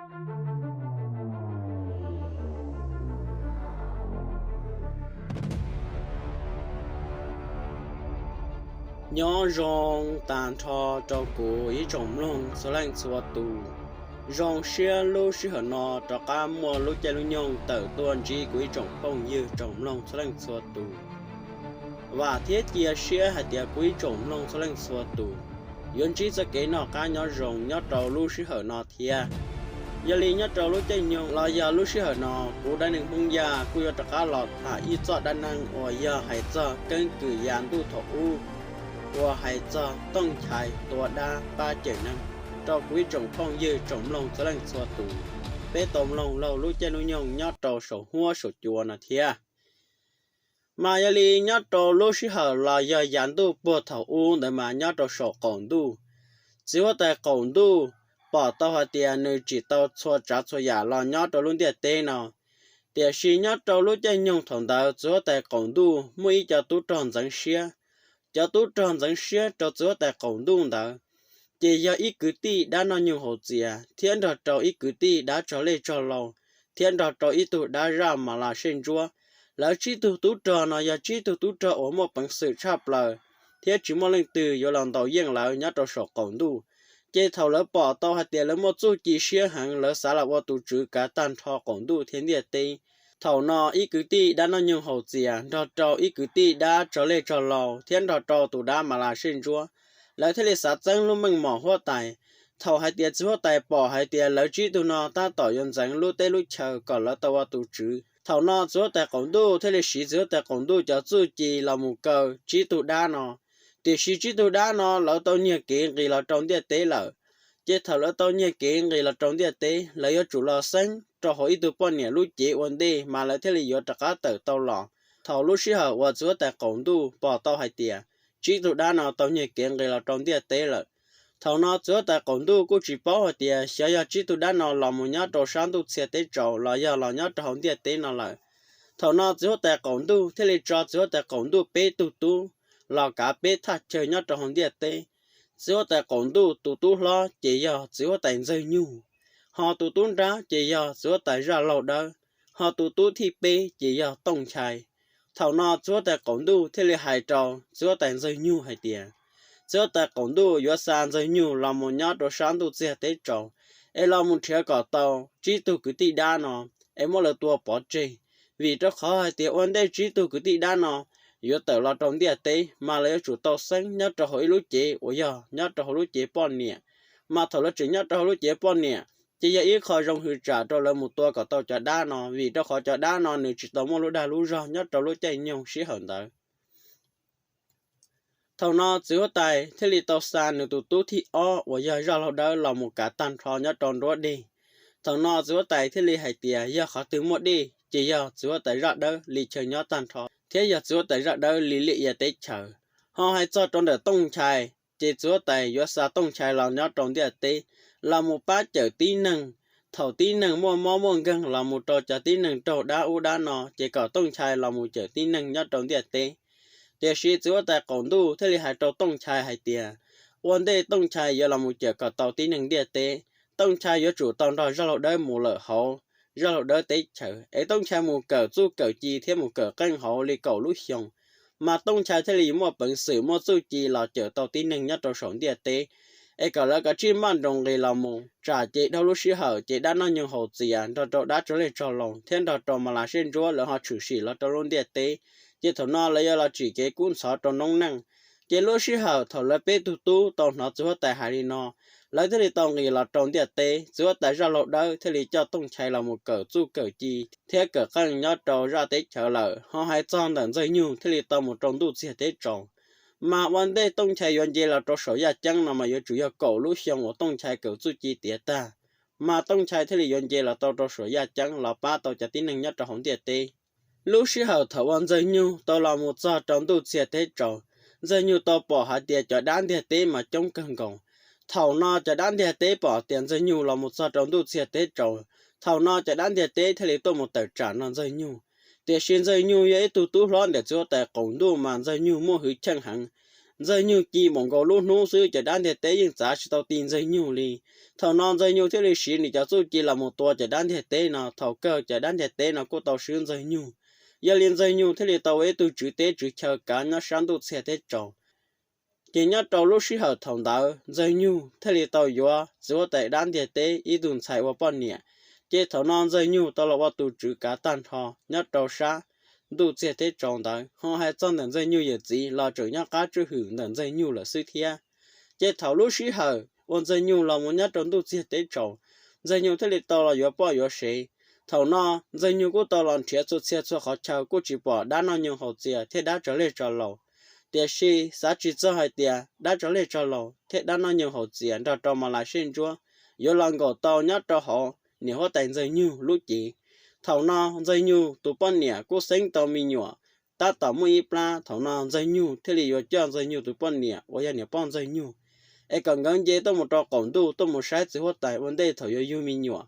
Nyob zoo tag nrho rau kuv ib tsoom mloog txhua leej txhua tus. Zoo siab lub sij hawm no rov qab muaj lub caij lub nyoog tawm tuaj ntsib kuv ib tsoom phooj ywg tsoom mloog txhua leej txhua tus. Vam thiab cia siab hais tias kuv ib tsoom mloog txhua leej txhua tus yuav ntsib txoj kev noj qab nyob zoo nyob rau lub sij hawm no thiab. Yog li nyob rau lub caij nyoog los yog lub sij hawm no, kuv Dab Neeg Hmoob Yaj kuj yuav rov qab los tham ib txoj dab neeg uas yog hais txog keeb kwm yav ntuj thaum ub, uas hais txog Tooj Nchai tua dab pab cawm neeg rau kuv ib tsoom phooj ywg tsoom mloog txhua leej txhua tus, peb tau mloog laug lub caij lub nyoog nyob rau saum huab saum cua no thiab. Mas yog li nyob rau lub sij hawm los yog yav ntuj puag thaum ub ntawd mas nyob rau saum qaum ntuj, txiv huab tais qaum ntuj pom tau hais tias nws tsim tau txhua tsav txhua yam los nyob rau lub ntiaj teb no. Tiam sis nyob rau lub caij nyoog thaum ntawd txiv huab tais qaum ntuj muaj ib co tub rog ntxeev siab. Cov tub rog ntxeev siab rau txiv huab tais qaum ntuj ntawd ces yog ib kwv tij dab noj nyoog haus txias thiab nrog rau ib kwv tij dab tsog lej tsog laus thiab nrog rau ib tug dab zaj mas las sej ntsuab. Lawv tsib tug tub rog no yog tsib tug tub rog uas muaj peev xwm tshaj plaws thiab tsis muaj leej twg yuav los ntaus yeej lawv nyob rau saum qaum ntuj. Ces thaum lawv pom tau hais tias lawv muaj txuj ci siab heev, lawv xav los ua tus tswv kav tag nrho qaum ntuj thiab ntiaj teb. Thaum no ib kwv tij dab noj nyoog haus txias nrog rau ib kwv tij dab tsog lej tsog laus thiab nrog rau tus dab mas las sej ntsuab, lawv thiaj li xav txeeb lub meej mom huab tais. Thaum hais tias txiv huab tais pom hais tias lawv tsib tug no tab tom yuav ntxeev lub teb lub chaw kom lawv tau ua tus tswv, thaum no txiv huab tais qaum ntuj thiaj li siv txiv huab tais qaum ntuj cov txuj ci los mus kaw tsib tug dab no. Tiam sis tsib tug dab no lawv tau nyiag kev nqis los rau ntiaj teb lawm. Ces thaum lawv tau nyiag kev nqis los rau ntiaj teb, lawv yuav tsum los xeeb rau hauv ib tug poj niam lub cev ua ntej mas lawv thiaj li yuav rov qab tawm tau los. Thaum lub sij hawm uas txiv huab tais qaum ntuj pom tau hais tias tsib tug dab no tau nyiag kev nqis los rau ntiaj teb lawm, thaum no txiv huab tais qaum ntuj kuj tsis paub hais tias xyov yog tsib tug dab no los mus nyob rau sab ntuj txhiaj teb tsaus los yog los nyob rau hauv ntiaj teb no lawm. Thaum no txiv huab tais qaum ntuj thiaj li tso txiv huab tais qaum ntuj peb tug tub los kav peb thaj chaw nyob rau hauv ntiaj teb. Txiv huab tais qaum ntuj tus tub hlob ces yog txiv huab tais Ntxawg Nyug, ho tus tub nrab ces yog txiv huab tais Zaj Laug Dawb, ho tus tub thib peb ces yog Tooj Nchai. Thaum no txiv huab tais qaum ntuj thiaj li hais rau txiv huab tais Ntxawg Nyug hais tias, txiv huab tais qaum ntuj yuav xa Ntxawg Nyug los mus nyob rau sab ntuj txhiaj teb tsaus, es los mus nrhiav kom tau tsib tug kwv tij dab no, es muab lawv tua pov tseg. Vim rau qhov hais tias ua ntej tsib tug kwv tij dab no yuav tawm los rau ntiaj teb mas lawv yuav tsum tau xeeb nyob rau hauv ib lub cev uas yog nyob rau hauv lub cev poj niam. Mas thaum lawv tseem nyob rau hauv lub cev poj niam ces yog ib qho zoo hwm tsam rau lawv mus tua kom tau cov dab no, vim rau qhov cov dab no nws tsis tau muaj lub dag lub zog nyob rau lub caij nyoog sij hawm ntawd. Thaum no txiv huab tais thiaj li tau xa nws tus tub thib ob uas yog Zaj Laug Dawb los mus kav tag nrho nyob rau nruab dej. Thaum no txiv huab tais thiaj li hais tias yog qhov twg muaj dej ces yog txiv huab tais Zaj Dawb li chaw nyob tag nrho thiab yog txiv huab tais Zaj Dawb li liaj ia teb chaws. Ho hais txog rau ntawm Tooj Nchai, ces txiv huab tais yuav xa Tooj Nchai los nyob rau ntiaj teb los mus pab cawm tib neeg. Thaum tib neeg muaj mob muaj nkeeg los mus rau cov tib neeg raug dab ub dab no ces kom Tooj Nchai los mus cawm tib neeg nyob rau ntiaj teb. Tiam sis txiv huab tais qaum ntuj thiaj li hais rau Tooj Nchai hais tias, ua ntej Tooj Nchai yuav los mus cawm kom tau tib neeg ntiaj teb, Tooj Nchai yuav tsum tau nrog Zaj Laug Dawb mus lawm hauv Zaj Laug Dawb teb chaws, es Tooj Nchai mus kawm txuj kawm ci thiab mus kawm qeej hauv li kaum lub xyoo, mas Tooj Nchai thiaj li muaj peev xwm muaj txuj ci los cawm tau tib neeg nyob rau saum ntiaj teb. Es kom lawv kav tsij maj nroos nqis los mus, tsam ces dhau lub sij hawm ces dab noj nyoog haus txias nrog rau dab tsog lej tsog laus thiab nrog rau mas las sej ntsuab lawv ho tshwm sim los rau lub ntiaj teb, ces thaum no lawv yuav los tsim kev kub ntxhov rau noob neej. Ces lub sij hawm thaum lawv peb tug tub tau hnov txiv huab tais hais li no, lawv thiaj li tau nqis los rau ntiaj teb. Txiv huab tais Zaj Laug Dawb thiaj li coj Tooj Nchai los mus kawm txuj kawm ci thiab kawm qeej nyob rau zaj teb chaws lawm. Ho hais txog ntawm Ntxawg Nyug thiaj li tau mus rau ntuj txiag teb tsaus. Mas ua ntej Tooj Nchai yuav nce los rau saum yaj ceeb no mas yuav tsum yog kaum lub xyoo uas Tooj Nchai kawm txuj ci tiav tag, mas Tooj Nchai thiaj li yuav nce los tau rau saum yaj ceeb los pab tau cov tib neeg nyob rau hauv ntiaj teb. Lub sij hawm thaum uas Ntxawg Nyug tau los mus txog rau ntuj txiag teb tsaus, Ntxawg Nyug tau pom hais tias cov dab ntiaj teb mas coob kawg nkaus. Thaum no cov dab ntiaj teb pom tias Ntxawg Nyug los mus txog rau ntuj txiag teb tsaus, thaum no cov dab ntiaj teb thiaj li tuaj mus tawm tsam no Ntxawg Nyug. Tiam sis Ntxawg Nyug yog ib tug tub hlob ntawm txiv huab tais qaum ntuj mas Ntxawg Nyug muaj hwj chim heev. Ntxawg Nyug ci npaum nkaus lub hnub xwb cov dab ntiaj teb yeej txav tsis tau ti Ntxawg Nyug li. Thaum no Ntxawg Nyug thiaj li siv nws cov txuj ci los mus tua cov dab ntiaj teb no, thaum kawg cov dab ntiaj teb no kuj tau swb Ntxawg Nyug. Yog li Ntxawg Nyug thiaj li tau ua ib tug tswv teb tswv chaw kav nyob sab ntuj txiag teb tsaus. Ces nyob rau lub sij hawm thaum ntawd Ntxawg Nyug thiaj li tau yuav txiv huab tais dab ntiaj teb ib tug ntxhais ua poj niam. Ces thaum no Ntxawg Nyug tau los ua tus tswv kav tag nrho nyob rau sab ntuj txiag teb tsaus ntawd. Ho hais txog ntawm Ntxawg Nyug yawm txiv los tseem nyob qab tswj hwm ntawm Ntxawg Nyug lawm xwb thiab. Ces thaum lub sij hawm uas Ntxawg Nyug los mus nyob rau ntuj txiag teb tsaus, Ntxawg Nyug thiaj li tau los yuav poj yuav sev. Thaum no Ntxawg Nyug kuj tau los nrhiav txhua txhia txhua qhov chaw kuj tsis pom dab noj nyoog haus txias thiab dab tsov leg tsov laus. Tiam sis xav tsis txog hais tias dab tsov leg tsov laus thiab dab noj nyoog haus txias nrog rau Mas Las Sej Ntsuab yuav los nkaum tau nyob rau hauv niam huab tais Ntxawg Nyug lub cev. Thaum no Ntxawg Nyug tus poj niam kuj xeeb tau me nyuam tab tom muaj ib plab. Thaum no Ntxawg Nyug thiaj li yuav coj Ntxawg Nyug tus poj niam uas yog niam poj Ntxawg Nyug es kom nkawd nce tuaj mus rau qaum ntuj tuaj mus saib txiv huab tais ua ntej thaum yuav yug me nyuam.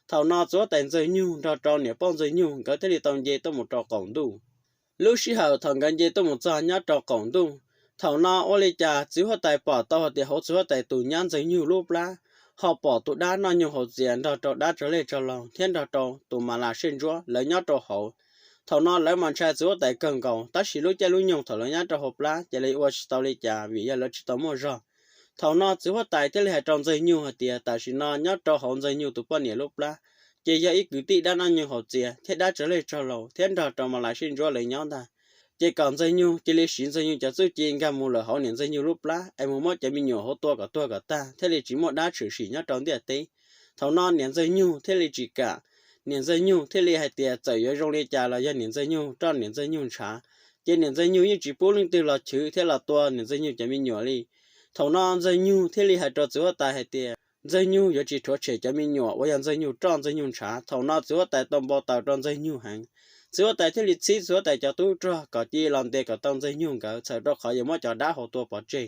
Thaum no txiv huab tais Ntxawg Nyug nrog rau niam poj Ntxawg Nyug nkawd thiaj li tau nce tuaj mus rau qaum ntuj. Lub sij hawm thaum nkawd nce tuaj mus txog nyob rau qaum ntuj, thaum no ua li cas txiv huab tais pom tau hais tias hauv txiv huab tais tus nyab Ntxawg Nyug lub plab ho pom tus dab noj nyoog haus txias nrog rau dab tsov leg tsov laus thiab nrog rau tus Mas Las Sej Ntsuab lawv nyob rau hauv. Thaum no lawv mas ntshai txiv huab tais kawg nkaus, tab sis lub caij lub nyoog thaum lawv nyob rau hauv plab ces lawv ua tsis tau li cas vim yog lawv tsis tau muaj zog. Thaum no txiv huab tais thiaj li hais rau Ntxawg Nyug hais tias tam sim no nyob rau hauv Ntxawg Nyug tus poj niam lub plab ces yog ib kwv tij dab noj nyoog haus txias thiab dab tsov leg tsov laus thiab nrog rau Mas Las Sej Ntsuab lawv nyob ntag. Ces kom Ntxawg Nyug cia li siv Ntxawg Nyug cov txuj ci nkag mus lawm hauv niam Ntxawg Nyug lub plab es mus muab cov me nyuam hauv tua kom tuag kom tag thiaj li tsis muaj dab tshwm sim nyob rau ntiaj teb. Thaum no niam Ntxawg Nyug thiaj li tsis kam. Niam Ntxawg Nyug thiaj li hais tias txawm yuav zoo li cas los yog niam Ntxawg Nyug roj niam Ntxawg Nyug ntshav, ces niam Ntxawg Nyug yeej tsis pub leej twg los chwv thiab los tua niam Ntxawg Nyug cov me nyuam li. Thaum no Ntxawg Nyug thiaj li hais rau txiv huab tais hais tias Ntxawg Nyug yuav tsis rhuav tshem cov me nyuam uas yog Ntxawg Nyug roj Ntxawg Nyug ntshav. Thaum no txiv huab tais tau npau taws rau Ntxawg Nyug heev. Txiv huab tais thiaj li txhib txiv huab tais cov tub rog kom cia los ntes kom tau Ntxawg Nyug nkawd txhawm rau qhov yuav muab cov dab hauv tua pov tseg.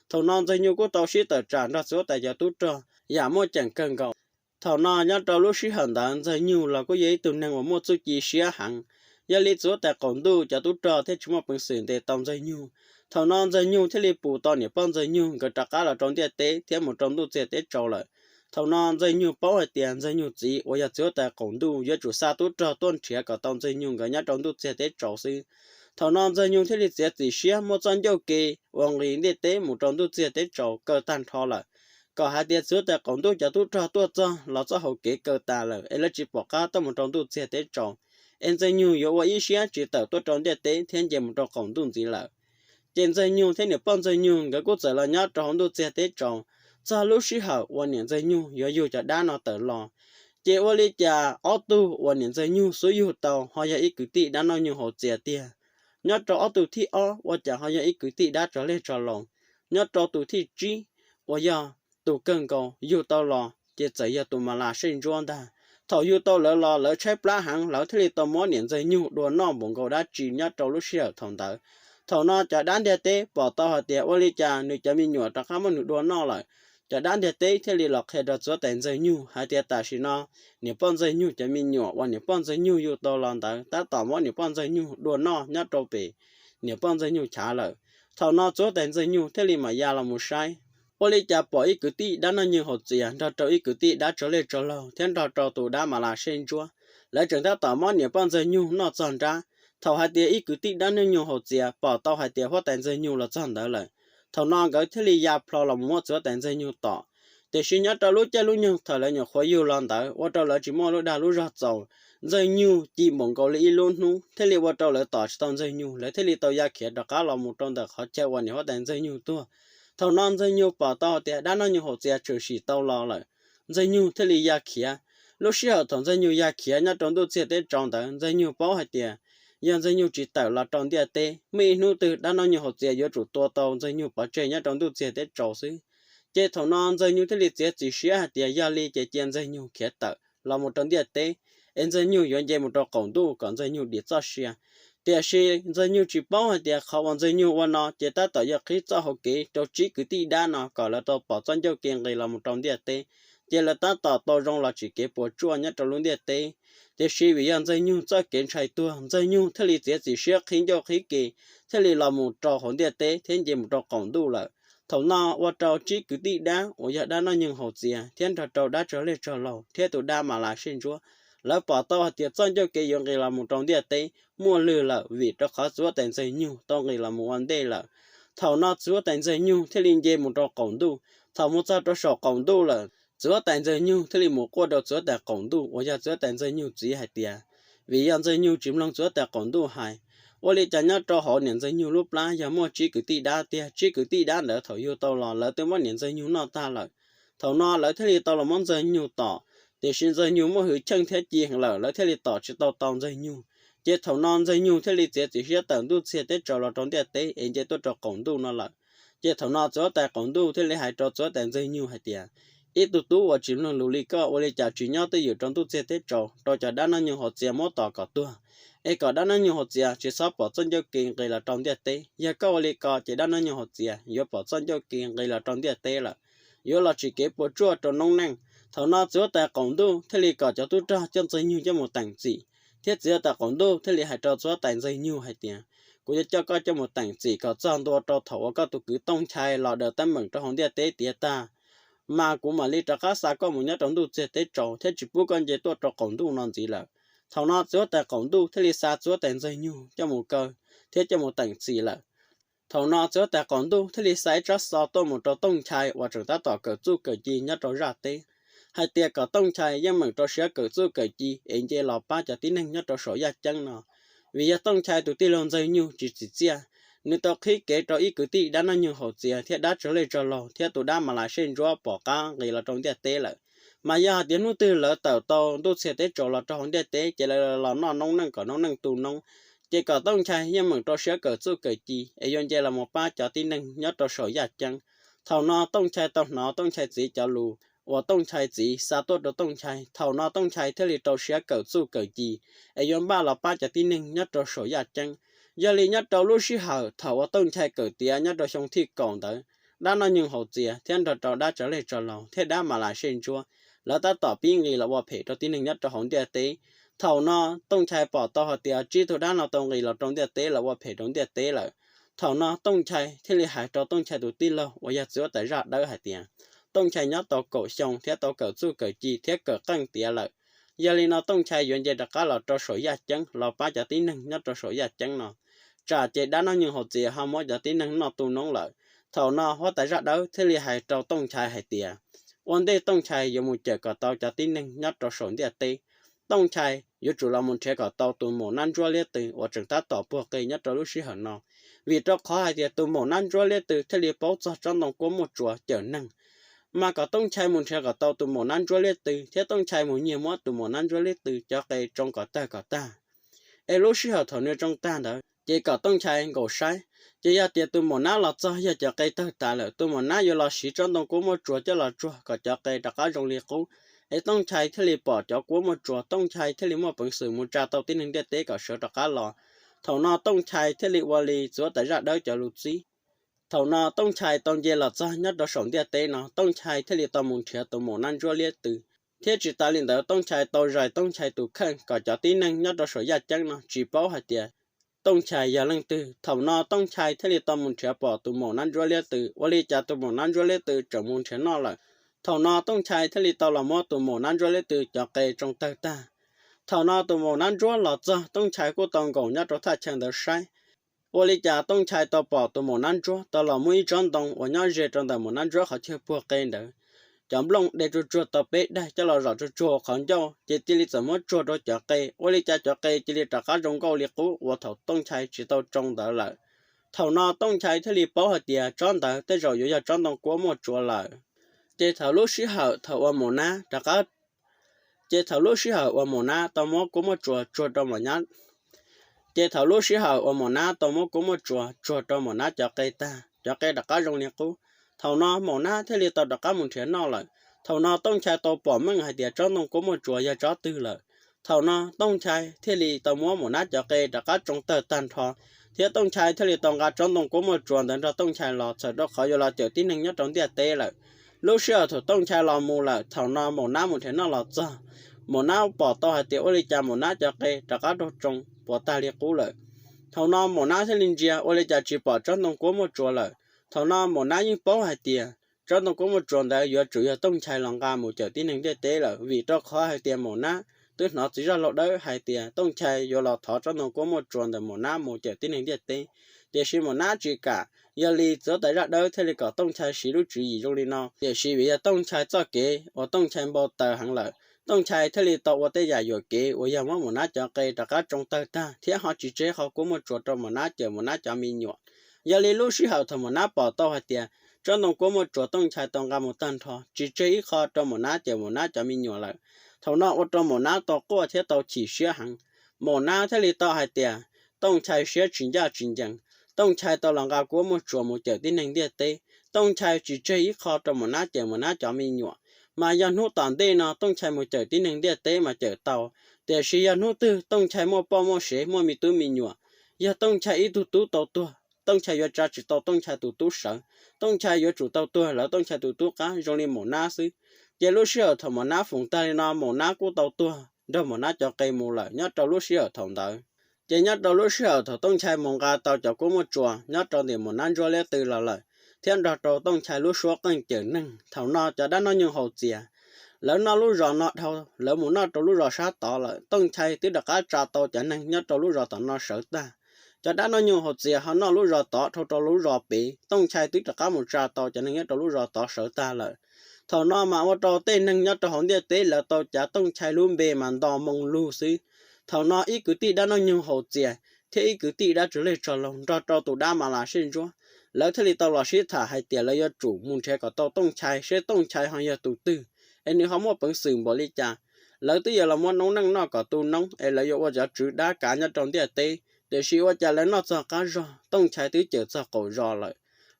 Thaum no Ntxawg Nyug kuj tau sib tawm tsam nrog txiv huab tais cov tub rog yam muaj ceem kawg nkaus. Thaum no nyob rau lub sij hawm ntawd Ntxawg Nyug los kuj yog ib tug neeg uas muaj txuj ci siab heev, yog li txiv huab tais qaum ntuj cov tub rog thiaj tsis muaj peev xwm ntes tau Ntxawg Nyug. Thaum no Ntxawg Nyug thiaj li pus tau niam poj Ntxawg Nyug nkawd rov qab los rau ntiaj teb thiab mus rau ntuj txiag teb tsaus lawm. Thaum no Ntxawg Nyug paub hais tias Ntxawg Nyug txiv uas yog txiv huab tais qaum ntuj yuav tsum xa tub rog tuaj nrhiav kom tau Ntxawg Nyug nkawd nyob rau ntuj txiag teb tsaus xwb. Thaum no Ntxawg Nyug thiaj li txiav txim siab muab txoj ncauj ke uas nqis ntiaj teb mus rau ntuj txiag teb tsaus kaw tag nrho lawm, kom hais tias txiv huab tais qaum ntuj cov tub rog tuaj txog los txoj hauv kev kaw tas lawm es lawv tsis pom qab tuaj mus rau ntuj txiag teb tsaus, es Ntxawg Nyug yuav ua ib siab tsis tawm tuaj rau ntiaj teb thiab nce mus rau qaum ntuj ntxiv lawm. Ces Ntxawg Nyug thiab niam poj Ntxawg Nyug nkawd kuj txawm los nyob rau hauv ntuj txiag teb tsaus txog lub sij hawm uas niam Ntxawg Nyug yuav yug cov dab no tawm los. Ces ua li cas ob tug uas niam Ntxawg Nyug xub yug tau ho yog ib kwv tij dab noj nyoog haus txias tiag. Nyob rau ob tug thib ob ua cas ho yog ib kwv tij dab tsov leg tsov laus. Nyob rau tus thib tsib uas yog tus kawg nkaus yug tau los ces txawm yog tus Mas Las Sej Ntsuab ntag. Thaum yug tau lawv los lawv tshaib plab heev, lawv thiaj li tau muab niam Ntxawg Nyug dua noj npaum nkaus dab tsi nyob rau lub sij hawm thaum ntawd. Thaum no cov dab ntiaj teb pom tau hais tias ua li cas nws cov me nyuam rov qab muab nws dua noj lawm, cov dab ntiaj teb thiaj li los qhia rau txiv huab tais Ntxawg Nyug hais tias tam sim no niam poj Ntxawg Nyug cov me nyuam uas niam poj Ntxawg Nyug yug tau los ntawd tab tom muab niam poj Ntxawg Nyug dua noj nyob rau pem niam poj Ntxawg Nyug chav lawm. Thaum no txiv huab tais Ntxawg Nyug thiaj li mam ya los mus saib, ua li cas pom ib kwv tij dab noj nyoog haus txias nrog rau ib kwv tij dab tsov leg tsov laug thiab nrog rau tus dab Mas Las Sej Ntsuab, lawv tseem tab tom muab niam poj Ntxawg Nyug noj txog nrab. Thaum hais tias ib kwv tij dab noj nyoog haus txias pom tau hais tias huab tais Ntxawg Nyug los txog ntawd lawm, thaum no nkawd thiaj li ya plho los mus muab txiv huab tais Ntxawg Nyug tom. Tiam sis nyob rau lub caij lub nyoog thaum lawv nyuam qhuav yug los ntawd ua rau lawv tsis muaj lub dag lub zog txaus. Ntxawg Nyug ci npaum nkaus li ib lub hnub thiaj li ua rau lawv tom tsis tau Ntxawg Nyug, lawv thiaj li tau ya khiav rov qab los mus rau ntawm qhov chaw uas niam huab tais Ntxawg Nyug tuag. Thaum no Ntxawg Nyug pom tau hais tias dab noj nyoog haus txias tshwm sim tau los lawm, Ntxawg Nyug thiaj li ya khiav. Lub sij hawm thaum Ntxawg Nyug ya khiav nyob rau ntuj txiag teb tsaus ntawd Ntxawg Nyug paub hais tias yog Ntxawg Nyug tsis tawm los rau ntiaj teb, muaj ib hnub twg dab noj nyoog haus txias yuav tsum tua tau Ntxawg Nyug pov tseg nyob rau ntuj txiag teb tsaus xwb. Ces thaum no Ntxawg Nyug thiaj li txiav txim siab hais tias yog li ces cia Ntxawg Nyug khiav tawm los mus rau ntiaj teb, es Ntxawg Nyug yuav nce mus rau qaum ntuj kom Ntxawg Nyug dim txoj sia. Tiam sis Ntxawg Nyug tsis paub hais tias qhov uas Ntxawg Nyug ua no ces tab tom yog qhib txoj hau kev rau tsib kwv tij dab no kom lawv tau pom txoj ncauj ke nqis los mus rau ntiaj teb, ces lawv tab tom tau zoo los tsim kev puas tsuaj nyob rau lub ntiaj teb. Tiam sis vim yog Ntxawg Nyug txoj kev ntshai tuag, Ntxawg Nyug thiaj li txiav txim siab qhib ncauj qhib ke, thiaj li los mus rau hauv ntiaj teb thiab nce mus rau qaum ntuj lawm. Thaum no ua rau Tsib kwv tij dab uas yog dab Noj Nyoog Haus Txias thiab nrog rau dab Tsawg Lej Tsawg Laug thiab tus dab Mas Las Sej Ntsuab, lawv pom tau hais tias txoj ncauj kev yuav nqis los mus rau ntiaj teb muaj lwg lawm, vim rau qhov txiv huab tais Ntxawg Nyug tau nqis los mus ua ntej lawm. Thaum no txiv huab tais Ntxawg Nyug thiaj li nce mus rau qaum ntuj. Thaum mus txog rau saum qaum ntuj lawm, txiv huab tais Ntxawg Nyug thiaj li mus quaj rau txiv huab tais qaum ntuj uas yog txiv huab tais Ntxawg Nyug txiv hais tias, vim yog Ntxawg Nyug tsis mloog txiv huab tais qaum ntuj hais. Ua li cas nyob rau hauv niam Ntxawg Nyug lub plab yog muaj tsib kwv tij dab tiag, tsib kwv tij dab ntawd thaum yug tau los lawv twb muab niam Ntxawg Nyug noj tag lawm. Thaum no lawv thiaj li tau los muab Ntxawg Nyug tom, tiam sis Ntxawg Nyug muaj hwj chim thiab ci heev lawm, lawv thiaj li tom tsis tau tau Ntxawg Nyug. Ces thaum no Ntxawg Nyug thiaj li txiav txim siab tawm ntuj txiag teb tsaus los rau ntiaj teb es nce tuaj rau qaum ntuj no lawm. Ces thaum no txiv huab tais qaum ntuj thiaj li hais rau txiv huab tais Ntxawg Nyug hais tias, ib tug tub uas tsis mloog lus li koj ua li cas tsis nyob twj ywm rau ntuj txiag teb tsaus rau cov dab Noj Nyoog Haus Txias muab tom kom tuag, es kom dab Noj Nyoog Haus Txias tsis txhob pom txoj ncauj kev nqis los rau ntiaj teb. Yog koj ua li ko ces dab Noj Nyoog Haus Txias yuav pom txoj ncauj kev nqis los rau ntiaj teb lawm, yuav los tsim kev puas tsuaj rau noob neej. Thaum no txiv huab tais qaum ntuj thiaj li kom cov tub rog coj Ntxawg Nyug coj mus teem txim, thiab txiv huab tais qaum ntuj thiaj li hais rau txiv huab tais Ntxawg Nyug hais tias, kuv yuav coj koj coj mus teem txim kom txog ntua rau thaum uas koj tus kwv Tooj Nchai los daws teeb meem rau hauv ntiaj teb tiav tag, mas kuv mam li rov qab xa koj mus nyob rau ntuj txiag teb tsaus thiab tsis pub koj nce tuaj rau qaum ntuj no ntxiv lawm. Thaum no txiv huab tais qaum ntuj thiaj li xa txiv huab tais Ntxawg Nyug coj mus kaw thiab coj mus teem txim lawm. Thaum no txiv huab tais qaum ntuj thiaj li xa ib tsab xov tuaj mus rau Tooj Nchai uas tseem tab tom kawm txuj kawm ci nyob rau zaj teb, hais tias kom Tooj Nchai yeej meem rau siab kawm txuj kawm ci es nce los pab cov tib neeg nyob rau saum yaj ceeb no. Vim yog Tooj Nchai tus tij laug Ntxawg Nyug tsis txim txiaj, nws tau qhib kev rau ib kwv tij dab Noj Nyoog Haus Txias thiab dab Tsawg Lej Tsawg Laug thiab tus dab Mas Las Sej Ntsuab pom qab nqis los rau ntiaj teb lawm. Mas yog hais tias hnub twg lawv tawm tau ntuj txiag teb tsaus los rau hauv ntiaj teb ces lawv los noj noob neej kom noob neej tu noob, ces kom Tooj Nchai yeej meem rau siab kawm txuj kawm ci es yuav nce los mus pab cov tib neeg nyob rau saum yaj ceeb. Thaum no Tooj Nchai tau hnov Tooj Nchai txiv cov lus uas Tooj Nchai txiv xa tuaj rau Tooj Nchai, thaum no Tooj Nchai thiaj li rau siab kawm txuj kawm ci es yuav npaj los pab cov tib neeg nyob rau saum yaj ceeb. Yog li nyob rau lub sij hawm thaum uas Tooj Nchai kawm tiav nyob rau xyoo thib kaum ntawd, dab Noj Nyoog Haus Txias thiab nrog rau dab Tsawg Lej Tsawg Laug thiab dab Mas Las Sej Ntsuab, lawv tab tom pib nqis los ua phem rau tib neeg nyob rau hauv ntiaj teb. Thaum no Tooj Nchai pom tau hais tias tsib tug dab no tau nqis los rau ntiaj teb los ua phem rau ntiaj teb lawm. Thaum no Tooj Nchai thiaj li hais rau Tooj Nchai tus tij laug uas yog txiv huab tais Zaj Dawb hais tias, Tooj Nchai nyob tau kaum xyoo thiab tau kawm txuj kawm ci thiab kawm qeej tiav lawm. Yog li no Tooj Nchai yuav nce rov qab los rau saum yaj ceeb los pab cov tib neeg nyob rau saum yaj ceeb no, tsam ces dab Noj Nyoog Haus Txias ho muab cov tib neeg noj tu noob lawm. Thaum no huab tais Zaj Dawb thiaj li hais rau Tooj Nchai hais tias, ua ntej Tooj Nchai yuav mus cawm kom tau cov tib neeg nyob rau saum ntiaj teb, Tooj Nchai yuav tsum los mus nrhiav kom tau tus maum nab ntsuab liab tw uas tseem tab tom puag qe nyob rau lub sij hawm no, vim rau qhov hais tias tus maum nab ntsuab liab tw thiaj li paub txog tsob ntoo kuab muaj tsuas cawm neeg. Mas kom Tooj Nchai mus nrhiav kom tau tus maum nab ntsuab liab tw thiab Tooj Nchai mus nyiag muab tus maum nab ntsuab liab tw cov qe tsoo kom tawg kom tag. Es lub sij hawm thaum nws tsoo tag ntawd ces kom Tooj Nchai nkaum saib, ces yog tias tus maum nab los txog yog cov qe tawg tas lawm, tus maum nab yuav los siv tsob ntoo kuab muaj tsuas coj los tsuag kom cov qe rov qab zoo li qub. Es Tooj Nchai thiaj li pom cov kuab muaj tsuas, Tooj Nchai thiaj li muaj peev xwm mus tsa tau tib neeg ntiaj teb kom sawv rov qab los. Thaum no Tooj Nchai thiaj li ua li txiv huab tais Zaj Dawb cov lus txib. Thaum no Tooj Nchai tau nce los txog nyob rau saum ntiaj teb no, Tooj Nchai thiaj li tau mus nrhiav tus maum nab ntsuab liab tw. Thiab tsis tas li ntawd, Tooj Nchai tau zais Tooj Nchai tus kheej kom cov tib neeg nyob rau saum yaj ceeb no tsis paub hais tias Tooj Nchai yog leej twg. Thaum no Tooj Nchai thiaj li tau mus nrhiav pom tus maum nab ntsuab liab tw, ua li cas tus maum nab ntsuab liab tw tseem mus nrhiav noj lawm. Thaum no Tooj Nchai thiaj li tau los muab tus maum nab ntsuab liab tw cov qe tsoo tawg tag. Thaum no tus maum nab ntsuab los txog, Tooj Nchai kuj tau nkaum nyob rau thaj chaw ntawd saib. Ua li cas Tooj Nchai tau pom tus maum nab ntsuab tau los muab ib tsob ntoo uas nyob ze rau ntawm maum nab ntsuab qhov chaw puag qe ntawd, cov nplooj de tsuag tsuag tau peb daim coj los zom tsuag tsuag qhov ncauj, ces cia li txawm muab tsuag rau cov qe. Ua li cas cov qe cia li rov qab zoo nkauj li qub uas thaum Tooj Nchai tsis tau tsoo ntawd lawm. Thaum no Tooj Nchai thiaj li paub hais tias tsob ntawd tej zaum yuav yog tsob ntoo kuab muaj tsuas lawm. Ces thaum lub sij hawm thaum uas maum nab rov qab ces thaum lub sij hawm uas maum nab tau muab kuab muaj tsuas tsuag rau maum nab ces thaum lub sij hawm uas maum nab tau muab kuab muaj tsuas tsuag rau maum nab cov qe tag, cov qe rov qab zoo li qub. Thaum no maum nab thiaj li tau rov qab mus nrhiav noj lawm. Thaum no Tooj Nchai tau pom meej hais tias tsob ntoo kuab muaj tsuas yog tsob twg lawm. Thaum no Tooj Nchai thiaj li tau muab maum nab cov qe rov qab tsoo tawg tag nrho, thiab Tooj Nchai thiaj li tau nqa tsob ntoo kuab muaj tsuas ntawd nrog Tooj Nchai los txhawm rau qhov yuav los cawm tib neeg nyob rau ntiaj teb lawm. Lub sij hawm thaum Tooj Nchai los mus lawm, thaum no maum nab mus nrhiav noj los txog, Maum Nab pom tau hais tias ua li cas Maum Nab cov qe rov qab raug tsoo puas tag li qub lawm. Thaum no Maum Nab thiaj li ntsia ua li cas tsis pom tsob ntoo kuab muaj tsuas lawm. Thaum no Maum Nab yeej paub hais tias tsob ntoo kuab muaj tsuas ntawd yuav tsum yog Tooj Nchai los nqa mus cawm tib neeg ntiaj teb lawm, vim rau qhov hais tias Maum Nab twb hnov txiv zaj laug dawb hais tias Tooj Nchai yuav los thov tsob ntoo kuab muaj tsuas ntawm Maum Nab mus cawm tib neeg ntiaj teb. Tiam sis Maum Nab tsis kam, yog li txiv huab tais zaj dawb thiaj li kom Tooj Nchai siv lub tswv yim zoo li no. Tiam sis vim yog Tooj Nchai txoj kev uas Tooj Nchai npau taws heev lawm, Tooj Nchai thiaj li tau ua tej yam yuam kev uas yog muab Maum Nab cov qe rov qab tsoo tawg tag thiab ho tsis tseg qhov kuab muaj tsuas rau Maum Nab cawm Maum Nab cov me nyuam. Yog li lub sij hawm thaum Maum Nab pom tau hais tias tsob ntoo kuab muaj tsuas Tooj Nchai tau nqa mus tag nrho tsis tseg ib qho rau Maum Nab cawm Maum Nab cov me nyuam lawm, thaum no ua rau Maum Nab tau quaj thiab tau chim siab heev. Maum Nab thiaj li tau hais tias Tooj Nchai siab tsis ncaj tsis ncees, Tooj Nchai tau los nqa kuab muaj tsuas mus cawm tib neeg ntiaj teb, Tooj Nchai tsis tseg ib qho rau Maum Nab cawm Maum Nab cov me nyuam. Mas yog hnub tom ntej no Tooj Nchai mus cawm tib neeg ntiaj teb mas cawm tau, tiam sis yog hnub twg Tooj Nchai muaj poj muaj sev muaj me tub me nyuam, yog Tooj Nchai ib tug tub tau tuag, Tooj Nchai yuav tsa tsis tau Tooj Nchai tus tub sawv, Tooj Nchai yuav tsum tau tuag lawv Tooj Nchai tus tub qab zoo li Maum Nab xwb. Ces lub sij hawm thaum Maum Nab foom tag li no Maum Nab kuj tau tuag nrog Maum Nab cov qe mus lawm nyob rau lub sij hawm thaum ntawd. Ces nyob rau lub sij hawm thaum Tooj Nchai mus nqa tau cov kuab muaj tsuas nyob rau ntawm Maum Nab ntsuab liab tw los lawm, thiab nrog rau Tooj Nchai lub suab qeej cawm neeg, thaum no cov dab noj nyoog haus txias, lawv noj lub zos no dhau, lawv mus noj rau lub zos sab tod lawm. Tooj Nchai twb rov qab tsa tau cov neeg nyob rau lub zos tom no sawv tag. Cov dab noj nyoog haus txias ho noj lub zos tod dhau rau lub zos pem, Tooj Nchai twb rov qab mus tsa tau cov neeg nyob rau lub zos tod sawv tag lawm. Thaum no mas ua rau tej neeg nyob rau hauv ntiaj teb lawv tau cav Tooj Nchai lub npe mas nto moo lug xwb. Thaum no ib kwv tij dab noj nyoog haus txias thiab ib kwv tij dab tsov leg tsov laug nrog rau tus dab mas las sej ntsuab, lawv thiaj li tau los sib tham hais tias lawv yuav tsum mus nrhiav kom tau Tooj Nchai seb Tooj Nchai ho yog tus twg, es nws ho muaj peev xwm npaum li cas. Lawv twb yuav los muab noob neej noj kom tu noob es lawv yuav ua cov tswv dab kav nyob rau ntiaj teb, tiam sis ua cas lawv noj txog qab zog Tooj Nchai twb cawm txog qaum zos lawm.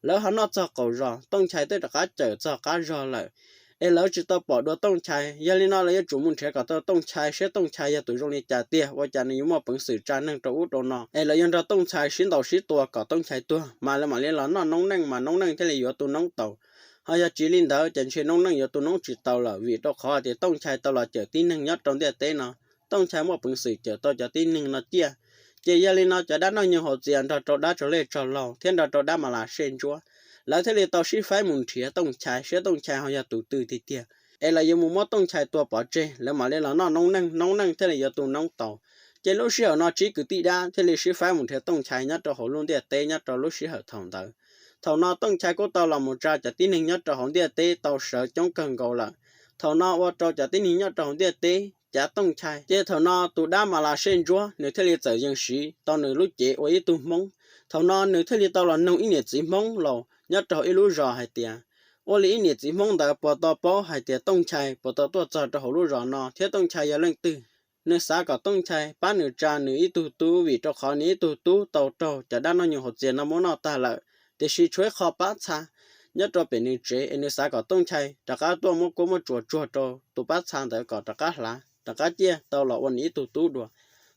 Lawv ho noj txog qaum zos Tooj Nchai twb rov qab cawm txog qab zog lawm, es lawv tsis tau pom dua Tooj Nchai. Yog li no lawv yuav tsum mus nrhiav kom tau Tooj Nchai seb Tooj Nchai yog tus zoo li cas tiag, ua cas nws yuav muaj peev xwm tsa neeg rau ub rau no, es lawv yuav nrog Tooj Nchai sib ntaus sib tua kom Tooj Nchai tuag mas lawv mam li los noj noob neej mas noob neej thiaj li yuav tu noob tau. Ho yog tsis li ntawd ces ntshe noob neej yuav tu noob tsis tau lawm, vim rau qhov tias Tooj Nchai tau los cawm tib neeg nyob rau ntiaj teb no, Tooj Nchai muaj peev xwm cawm tau cov tib neeg no ciaj. Ces yog li no cov dab noj nyoog haus txias nrog rau dab tsov leg tsov laug thiab nrog rau dab mas las sej ntsuab, lawv thiaj li tau sib faib mus nrhiav Tooj Nchai seb Tooj Nchai ho yog tus twg tiag tiag, es lawv yuav mus muab Tooj Nchai tua pov tseg, lawv mam li los noj noob neej, noob neej thiaj li yuav tu noob tau. Ces lub sij hawm no tsib kwv tij dab thiaj li sib faib mus nrhiav Tooj Nchai nyob rau hauv lub ntiaj teb nyob rau lub sij hawm thaum ntawd. Thaum no Tooj Nchai kuj tau los mus tsa cov tib neeg nyob rau hauv ntiaj teb tau sawv coob kawg nkaus lawm. Thaum no ua rau cov tib neeg nyob rau hauv ntiaj teb cav Tooj Nchai, ces thaum no tus dab mas las sej ntsuab nws thiaj li txawm yees siv tau nws lub cev ua ib tug Hmoob. Thaum no nws thiaj li tau los noog ib niam txiv Hmoob laus nyob rau ib lub zos hais tias, ua li ib niam txiv Hmoob ntawd puas tau paub hais tias Tooj Nchai puas tau tuaj txog rau hauv lub zos no thiab Tooj Nchai yog leej twg. Nws xav kom Tooj Nchai pab nws tsa nws ib tug tub, vim rau qhov nws ib tug tub tau raug cov dab noj nyoog haus txias no muab noj tag lawm, tiam sis tshuav ib qho pab txha nyob rau pem nws tsev, es nws xav kom Tooj Nchai rov qab tuaj muab kuab muab tsuas tsuag rau tus pab txha ntawd kom rov qab hlav, rov qab ciaj tau los ua nws ib tug tub dua.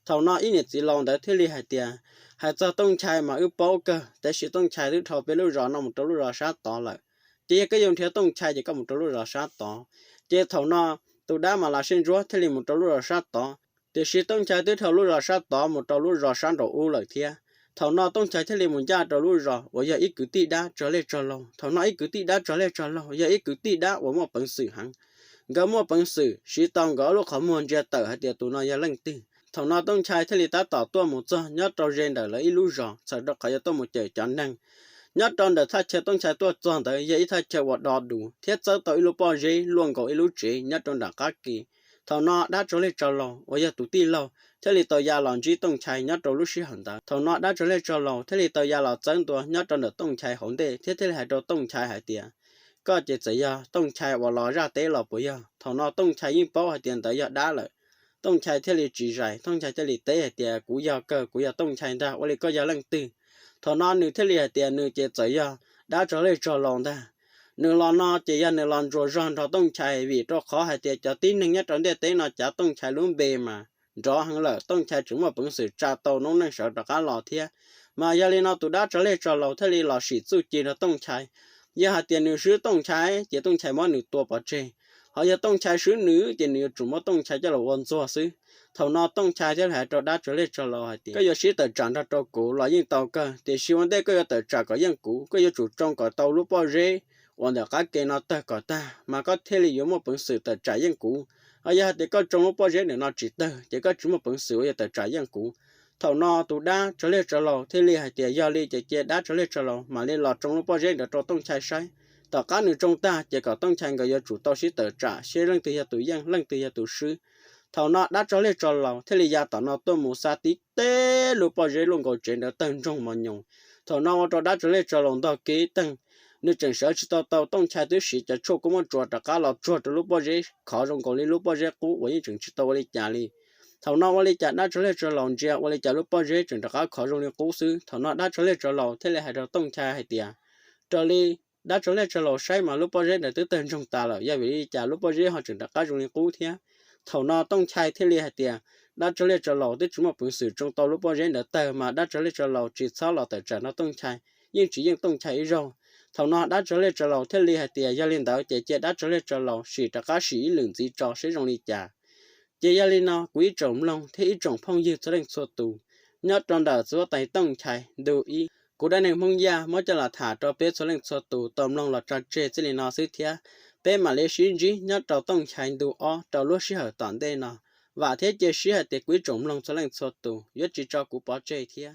Thaum no ib niam txiv laus ntawd thiaj li hais tias, hais txog Tooj Nchai mas wb paub kawg, tab sis Tooj Nchai twb dhau peb lub zos no mus rau lub zos sab tod lawm. Ces yog koj yuav nrhiav Tooj Nchai ces koj mus rau lub zos sab tod. Ces thaum no tus dab mas las sej ntsuab thiaj li mus rau lub zos sab tod, tiam sis Tooj Nchai twb dhau lub zos sab tod mus rau lub zos sab nraum ub lawm thiab. Thaum no Tooj Nchai thiaj li mus ncaj rau lub zos uas yog ib kwv tij dab tsov leg tsov laug. Thaum no ib kwv tij dab tsov leg tsov laug yog ib kwv tij dab uas muaj peev xwm heev. Nkawd muaj peev xwm siv tau nkawd ob lub qhov muag ntsia tawm hais tias tus no yog leej twg. Thaum no Tooj Nchai thiaj li tab tom tuaj mus txog nyob rau ze ntawm lawv ib lub zos, txhawm rau qhov yuav tuaj mus cawm cov neeg. Nyob rau ntawm thaj chaw Tooj Nchai tuaj txog ntawd yog ib thaj chaw uas do dus thiab txawb tau ib lub pob zeb luaj nkaus ib lub tsev nyob rau nram qab ke. Thaum no dab tsov leg tsov laug uas yog tus tij laug thiaj li tau ya los ntsib Tooj Nchai nyob rau lub sij hawm ntawd. Thaum no dab tsov leg tsov laug thiaj li tau ya los txawb ntua nyob rau ntawm Tooj Nchai hauv ntej thiab thiaj li hais rau Tooj Nchai hais tias, koj ces txawm yog Tooj Nchai uas los zaj teb los puas yog? Thaum no Tooj Nchai yeej paub hais tias ntawd yog dab lawm. Tooj Nchai thiaj li tsis zais, Tooj Nchai thiaj li teb hais tias, kuv yog kawg, kuv yog Tooj Nchai ntag, ua li koj yog leej twg? Thaum no nws thiaj li hais tias nws ces txawm yog dab tsov leg tsov laug ntag. Nws los no ces yog nws los ntsuas zog nrog Tooj Nchai, vim rau qhov hais tias cov tib neeg nyob rau ntiaj teb no cav Tooj Nchai lub npe mas nrov heev lawm, Tooj Nchai tseem muaj peev xwm tsa tau noob neej sawv rov qab los thiab. Mas yog li no tus dab tsov leg tsov laug thiaj li los sim txuj ci nrog Tooj Nchai. Yog hais tias nws swb Tooj Nchai ces Tooj Nchai muab nws tua pov tseg, Ho yog Tooj Chai swb nws ces nws yuav tsum muab Tooj Chai coj los ua ntxuag xwb. Thaum no Tooj Chai thiaj li hais rau dab tsov liaj tsov laus hais tias, koj yuav sib tawm tsam nrog rau kuv los yeej tau kawg, tiam sis ua ntej koj yuav tawm tsam kom yeej kuv, koj yuav tsum tsoo kom tau lub pob zeb uas ntawm qab ke no tawg kom tag mas koj thiaj li yuav muaj peev xwm tawm tsam yeej kuv. Ho yog hais tias koj tsoo lub pob zeb ntawm no tsis tawg ces koj tsis muaj peev xwm uas yuav tawm tsam yeej kuv. Thaum no tus dab tsov liaj tsov laus thiaj li hais tias yog li ces cia dab tsov liaj tsov laus mam li los tsoo lub pob zeb ntawd rau Tooj Chai saib. Tom qab nws tsoo tag ces kom Tooj Chai nkawd yuav tsum tau sib tawm tsam seb leej twg yog tus yeej leej twg yog tus swb. Thaum no dab tsov liaj tsov laus thiaj li ya tom no tuaj mus xa tib teg lub pob zeb luaj nkaus tsev ntawd tawg ntsoog mos nyoos. Thaum no ua rau dab tsov liaj tsov laus ntog kev teeg, nws tseem sawv tsis tau tau Tooj Chai twb siv cov tshuaj kua muaj tsua rov qab los tsuag rau lub pob zeb khov zoo nkaus li lub pob zeb qub uas yeej tseem tsis tau ua li cas li. Thaum no ua li cas dab tsov liaj tsov laus ntsia ua li cas lub pob zeb tseem rov qab khov zoo li qub xwb. Thaum no dab tsov liaj tsov laus thiaj li hais rau Tooj Chai hais tias, raws li dab tsov liaj tsov laus saib mas lub pob zeb ntawd twb tawg ntsoog tas lawm, yog vim li cas lub pob zeb ho tseem rov qab zoo li qub thiab? Thaum no Tooj Chai thiaj li hais tias, dab tsov liaj tsov laus twb tsis muaj peev xwm tsoo tau lub pob zeb ntawd tawg mas dab tsov liaj tsov laus tsis txhob los tawm tsam nrog Tooj Chai, yeej tsis yeej Tooj Chai ib zaug. Thaum no dab tsov liaj tsov laus thiaj li hais tias yog li ntawd ces cia dab tsov liaj tsov laus sim rov qab sim ib lwm ntxiv tso seb zoo li cas. Ces yog li no kuv ib tsoom mloog thiab ib tsoom phooj ywg txhua leej txhua tus, nyob rau ntawm txiv huab tais Tooj Chai ntu ib, kuv Dab Neeg Hmoob Yaj muab coj los tham rau peb txhua leej txhua tus tau mloog los tso tseg txij li no xwb thiab. Peb mam li sib ntsib nyob rau Tooj Chai ntu ob rau lub sij hawm tom ntej no. Vam thiab cia siab hais tias kuv ib tsoom mloog txhua leej txhua tus yuav tsis tso kuv pov tseg thiab.